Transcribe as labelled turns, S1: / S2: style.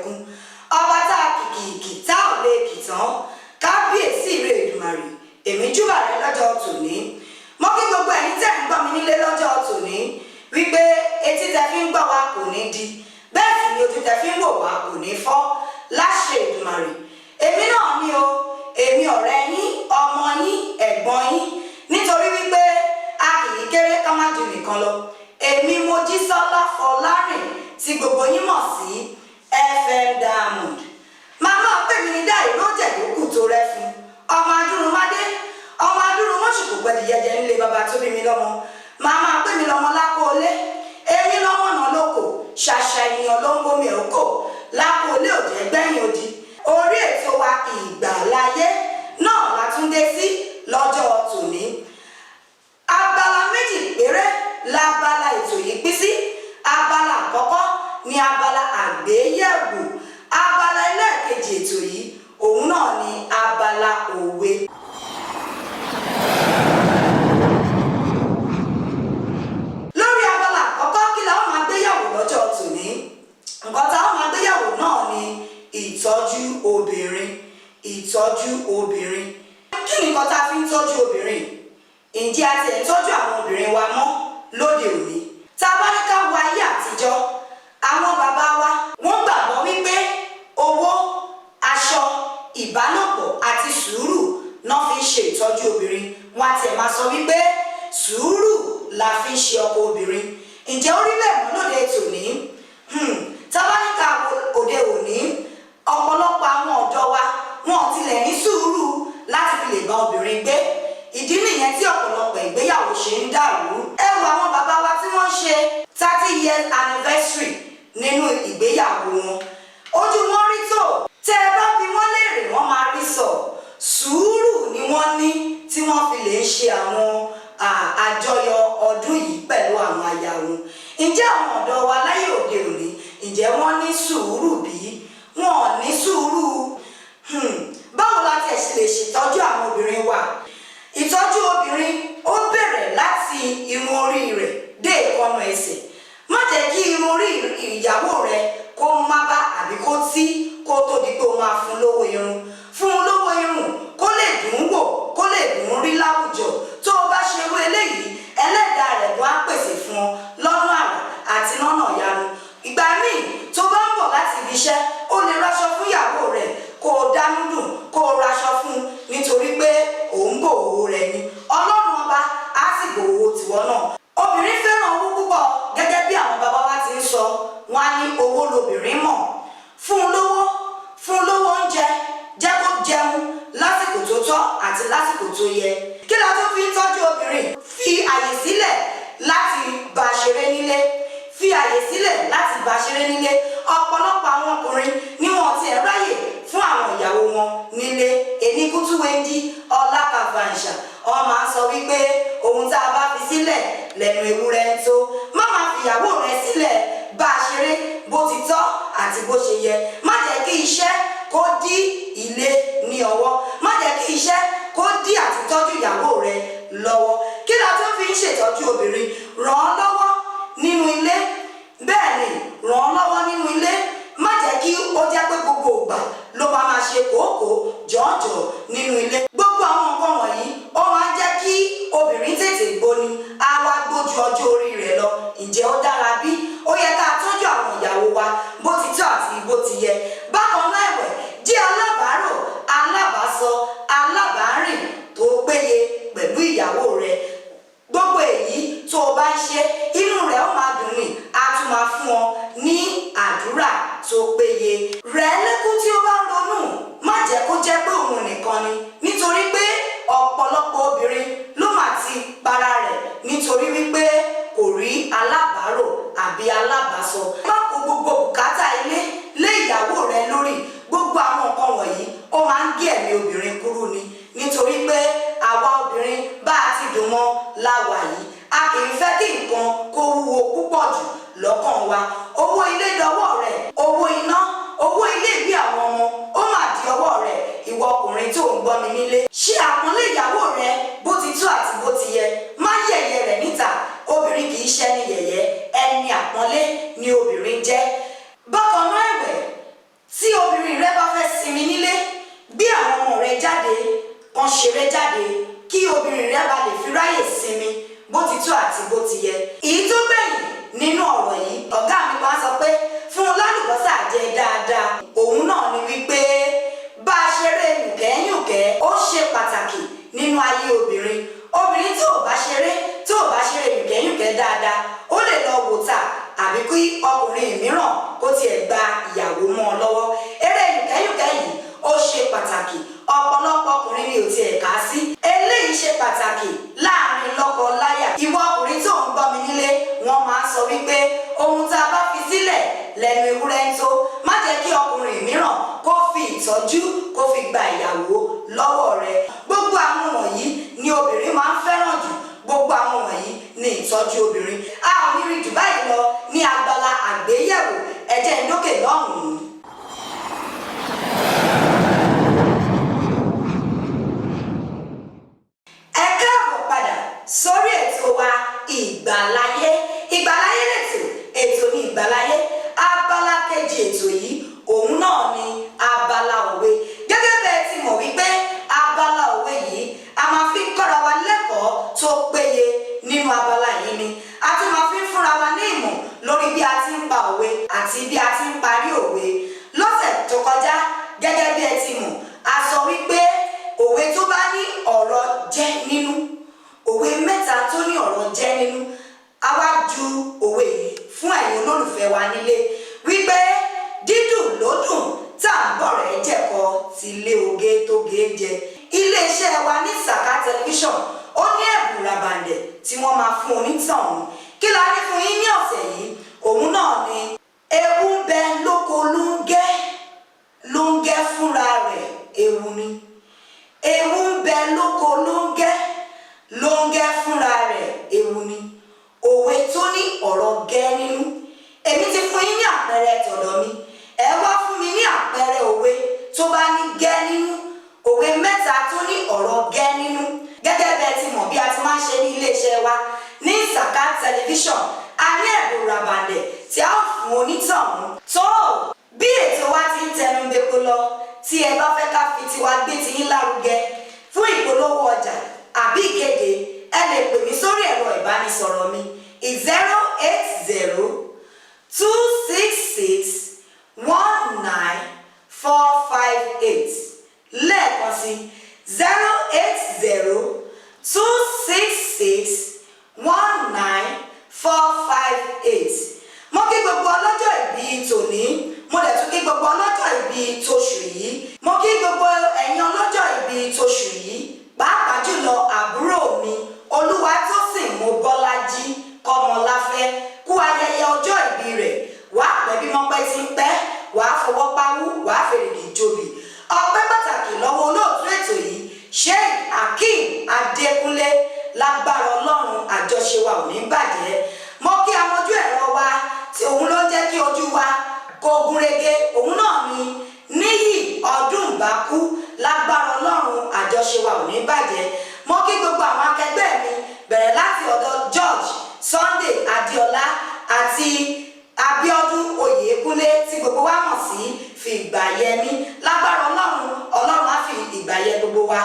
S1: Pẹ̀kun, ọba tá a kìkìkì tá ò lè kì tán, kábíyèsí rẹ̀ Èdùmàrè, èmi júbà rẹ lọ́jọ́ tòní. Mo kí gbogbo ẹ̀yin tẹ́ ń gbọ́ mi nílé lọ́jọ́ tòní wípé etí tẹ́ fi ń gbọ́ wa kò ní di, bẹ́ẹ̀ sì ni ojú tẹ́ fi ń wò wá kò ní fọ́ láṣẹ Èdùmàrè. Èmi náà ni o, èmi ọ̀rẹ́ yín, ọmọ yín, ẹ̀gbọ́n yín, nítorí wípé a kì í kéré ká má ju nìkan lọ. Èmi Mojísọ́lá Fọlárìn tí gbogbo yín mọ̀ sí FM Diamond. Màmá pè mí ní dáì ló jẹ̀ lókù tó rẹ́ fún ọmọ adúrúmádé, ọmọ adúrúmọ́ṣùkù gbẹdìyẹjẹ nílé bàbá tó bí mi lọ́mọ. Màmá pè mí lọ́mọ lákòólé, èmi lọ́mọ náà lóko, ṣàṣà ènìyàn ló ń bomi ẹ̀ kò lákòólé òjẹ́ gbẹ̀yìn odi. Orí ètò wa Ìgbàláyé náà la tún dé sí lọ́jọ́ tòní. Abala méjì péré labala ètò yìí pín sí. Abala àkọ́kọ́ ni abala àgbéyẹ̀wò. Abala ẹlẹ́ẹ̀kejì ètò yìí, òun náà ni abala òwe. Lórí abala àkọ́kọ́, kí la ó máa gbéyẹ̀wò lọ́jọ́ tòní? Nǹkan tá ó máa gbéyẹ̀wò náà ni ìtọ́jú obìnrin. Ìtọ́jú obìnrin, kí ni nǹkan tá a fi ń tọ́jú obìnrin? Ǹjẹ́ a tiẹ̀ ń tọ́jú àwọn obìnrin wa mọ́ lóde òní? Tá a bá ní ká wo ayé àtijọ́, àwọn bàbá wa, wọ́n gbàgbọ́ wípé owó, aṣọ, ìbálòpọ̀ àti sùúrù náà fi ń ṣe ìtọ́jú obìnrin. Wọn á tiẹ̀ máa sọ wípé sùúrù la fi ń ṣe ọkọ obìnrin. Ǹjẹ́ ó rí bẹ́ẹ̀ mọ́ lóde tòní? Tá a bá ní ká wo òde òní, ọ̀pọ̀lọpọ̀ àwọn ọ̀dọ́ wa, wọn ò tilẹ̀ ní sùúrù láti fi lè bá obìnrin gbé. Ìdí nìyẹn tí ọ̀pọ̀lọpọ̀ ìgbéyàwó ṣe ń dàrú. Ẹ wo àwọn bàbá wa tí wọ́n ṣe 30 years anniversary nínú ìgbéyàwó wọn, ojú wọn rí tó. Tẹ́ ẹ bá bi wọ́n léèrè, wọ́n máa rí sọ. Sùúrù ni wọ́n ní tí wọ́n fi lè ṣe àwọn àjọyọ̀ ọdún yìí pẹ̀lú àwọn aya wọn. Ǹjẹ́ àwọn ọ̀dọ́ wa láyé òde òní, ǹjẹ́ wọ́n ní sùúrù bí? Wọn ò ní sùúrù. Báwo la tiẹ̀ ṣe lè ṣètọ́jú àwọn obìnrin wa? Ìtọ́jú obìnrin, ó bẹ̀rẹ̀ láti irun orí rẹ̀ dé èékánná ẹsẹ̀. Má jẹ́ kí irun orí ìyàwó rẹ kó má bá àbí kó tí kó tó di pé o máa fún lówó irun. Fún un lówó irun kó lè dùn ún wò, kó lè dùn ún rí láwùjọ. Tó o bá ṣe irú eléyìí, ẹlẹ́dàá rẹ̀ gan á pèsè fún ọ lọ́nà àrà àti lọ́nà ìyanu. Ìgbà míì tó bá ń bọ̀ láti ibi iṣẹ́, ó lè raṣọ fún ìyàwó rẹ̀, kó o dánú dùn kó o raṣọ fún un, nítorí pé òun bò owó rẹ̀ ni. Ọlọ́run Ọba á sì bò owó tiwọ́ náà. Obìnrin fẹ́ràn owó púpọ̀. Gẹ́gẹ́ bí àwọn bàbá wa ti ń sọ, wọ́n á ní owó lobìnrin mọ̀. Fún un lówó, fún un lówó oúnjẹ, jẹ́ kó jẹun lásìkò tó tọ́ àti lásìkò tó yẹ. Kí la tún fi ń tọ́jú obìnrin? Fi àyè sílẹ̀ láti bá a ṣeré nílé. Fi àyè sílẹ̀ láti bá a ṣeré nílé. Ọ̀pọ̀lọpọ̀ àwọn ọkùnrin ni wọn ti ẹ̀ ráyè fún àwọn ìyàwó wọn nílé. Èní kútú wenjí ọlákàfàǹṣà, wọn máa ń sọ wípé ohun tá a bá fi sílẹ̀ lẹ́nu ewúrẹ́ ń tó. Má máa fi ìyàwó rẹ sílẹ̀, bá a ṣeré bó ti tọ́ àti bó ṣe yẹ. Má jẹ́ kí iṣẹ́ kó dí ilé ní ọwọ́. Má jẹ́ kí iṣẹ́ kó dí àti tọ́jú ìyàwó rẹ lọ́wọ́. Kí la tún fi ń ṣètọ́jú obìnrin? Ràn án lọ́wọ́ nínú ilé. Bẹ́ẹ̀ ni, ràn án lọ́wọ́ nínú ilé. Má jẹ́ kí ó jẹ́ pé gbogbo ìgbà ló máa máa ṣe kòókòó jọ̀ọ́jọ̀ọ́ nínú ilé. Gbogbo àwọn nǹkan wọ̀nyí, ó máa ń jẹ́ kí obìnrin tètè gbóni, á wá gbójú ọjọ́ orí rẹ̀ lọ. Ǹjẹ́ ó dára bí? Ó yẹ ká tọ́jú àwọn ìyàwó wa bó ti tọ́ àti bó ti yẹ. Bákan náà ẹ̀wẹ̀, jẹ́ alábàárò, alábàásọ, alábàárìn tó péye pẹ̀lú ìyàwó rẹ̀. Gbogbo èyí tó o bá ń ṣe, inú rẹ̀ ó máa dùn ní, á tún máa fún ọ ní àdúrà tó péye. Rẹ̀ lẹ́kún tí ó bá ń ronú. Má jẹ́ kó jẹ́ pé òun nìkan ni, nítorí pé ọ̀pọ̀lọpọ̀ obìnrin ló mà ti para rẹ̀ nítorí wípé kò rí alábàárò àbí alábàásọ. Má kó gbogbo bùkátà ilé lé ìyàwó rẹ lórí. Gbogbo àwọn nǹkan wọ̀nyí, ó máa ń gé ẹ̀mí obìnrin kúrú ni, nítorí pé àwa obìnrin, bá a ti dùn mọ́ láwa yìí, a kì í fẹ́ kí nǹkan kó wúwo púpọ̀ jù lọ́kàn wa. Owó ilé dọwọ́ rẹ̀, owó iná, owó ilé ìwé àwọn ọmọ, ó mà di ọwọ́ rẹ̀, ìwọ ọkùnrin tó ń gbọ́ mi nílé. Ṣe àpọ́nlé ìyàwó rẹ bó ti tó àti bó ti yẹ. Má yẹ̀yẹ́ rẹ̀ níta. Obìnrin kì í ṣẹni yẹ̀yẹ́, ẹni àpọ́nlé ni obìnrin jẹ́. Bákan náà ẹ̀wẹ̀. Bó ti tó àti bó ti yẹ. Èyí tó gbẹ̀yìn nínú ọ̀rọ̀ yìí, ọ̀gá mi kan sọ pé fún un lálùbọ́sà jẹ dáadáa. Òun náà ni wípé bá a ṣeré yùnkẹ́yùnkẹ́, ó ṣe pàtàkì nínú ayé obìnrin. Obìnrin tí ò bá ṣeré, tí ò bá ṣeré yùnkẹ́yùnkẹ́ dáadáa, ó lè lọ wò ta àbí kí ọkùnrin mìíràn kó tiẹ̀ gba ìyàwó mọ́ ọ lọ́wọ́. Eré yùnkẹ́yùnkẹ́ yìí, ó ṣe pàtàkì. Ọ̀pọ̀lọpọ̀ ọkùnrin ni ò tiẹ̀ kà á sí. Eléyìí ṣe pàtàkì láàrin lọ́kọ láyà. Ìwọ ọkùnrin tó ń gbọ́ mi nílé, wọ́n máa ń sọ wípé ohun tá a bá fi sílẹ̀ lẹ́nu ewúrẹ́ ń tó. Má jẹ́ kí ọkùnrin mìíràn kó fi ìtọ́jú kó fi gba ìyàwó lọ́wọ́ rẹ̀. Gbogbo àwọn wọ̀nyí ni obìnrin máa ń fẹ́ràn jù. Gbogbo àwọn wọ̀nyí ni ìtọ́jú obìnrin. A ò ní rí jù báyìí lọ ní abala àgbéyẹ̀wò. Ẹ jẹ́ n dókè lọ́hùn-ún. Ẹ káàbọ̀ padà sórí ètò wa Ìgbàláyé. Ìgbàláyé lètò, ètò ní Ìgbàláyé. Abala kejì ètò yìí, òun náà ni abala òwe. Gẹ́gẹ́ bẹ́ẹ̀ ti mọ̀ wípé abala òwe yìí, a máa fi ń kọ́ra wa lẹ́kọ̀ọ́ tó péye nínú abala yìí ni a tún máa fi ń fúnra wa ní ìmọ̀ lórí bí a ti ń pa òwe àti bí a ti ń parí òwe. Lọ́sẹ̀ tó kọjá, gẹ́gẹ́ bí ẹ ti mọ̀, a sọ wípé òwe tó bá ní ọ̀rọ̀ jẹ́ nínú, òwe mẹ́ta tó ní ọ̀rọ̀ jẹ́ nínú, a wá ju òwe yìí fún ẹ̀yin olólùfẹ́ wa nílé wípé dídùn ló dùn tá à ń bọ̀ rẹ̀ jẹ̀kọ ti lé oge tó ge jẹ. Iléeṣẹ́ wa ní Saka Tẹlifíṣàn, ó ní ẹ̀bùn ràbàǹdẹ̀ tí wọ́n máa fún onítọ̀hún. Kí la ní fún yín ní ọ̀sẹ̀ yìí? Òun náà ni ewu ń bẹ lóko lóńgẹ́, lóńgẹ́ fúnra rẹ̀ ewu ni. Ewu ń bẹ lóko lóńgẹ́, lóńgẹ́ fúnra rẹ̀ ewu ni. Òwe tó ní ọ̀rọ̀ gẹ́ nínú. Èmi ti fún yín ní àpẹẹrẹ tọ̀dọ̀ mi. Ẹ wá fún mi ní àpẹẹrẹ òwe tó bá ní gẹ́ nínú, òwe mẹ́ta tó ní ọ̀rọ̀ gẹ́ nínú. Gẹ́gẹ́ bẹ́ẹ̀ ti mọ̀ bí a ti máa ń ṣe ní iléeṣẹ́ wa ní Saka Tẹlifíṣàn, a ní ẹ̀bùn ràbàǹdẹ̀ tí a ó fún onítọ̀hún. Tó bí ètò wa ti ń tẹnu bepo lọ, tí ẹ bá fẹ́ ká fi tiwa gbé tiyín lárugẹ fún ìpolówó ọjà àbí ìkéde, ẹ lè pè mí sórí ẹ̀rọ ìbánisọ̀rọ̀ mi, 08026619458. Lẹ́ẹ̀kan sí, 08026619458. Mo kí gbogbo ọlọ́jọ́ ìbí tòní, mo dẹ̀ tún kí gbogbo ọlọ́jọ́ ìbí tóṣù yìí. Mo kí gbogbo ẹ̀yin ọlọ́jọ́ ìbí tóṣù yìí, pàápàá jùlọ àbúrò mi Olúwatósìn Mobọ́lájí Kọ́mọláfẹ́, kú ayẹyẹ ọjọ́ ìbí rẹ̀. Wàá pẹ́ bí mọ́pẹ́ ti ń pẹ́, wàá fọwọ́ pawú, wàá fèrègì jobi. Ọpẹ́ pàtàkì lọ́wọ́ olóòtú ètò yìí, Sheikh Akeem Adékúnlé. Lágbára Ọlọ́run, àjọṣe wa ò ní bàjẹ́. Mo kí amójú ẹ̀rọ wa tí òun ló ń jẹ́ kí ojú wa kó gúnrégé, òun náà ni Níyì Ọdúnbàkú. Lágbára Ọlọ́run, àjọṣe wa ò ní bàjẹ́. Mo kí gbogbo àwọn akẹgbẹ́ mi, bẹ̀rẹ̀ láti ọ̀dọ̀ George Sunday Adéọlá àti Abíọ́dún Oyèkúnlé tí gbogbo wa mọ̀ sí Fìgbàyẹmí. Lágbára Ọlọ́run, Ọlọ́run á fi ìgbà yẹ gbogbo wa.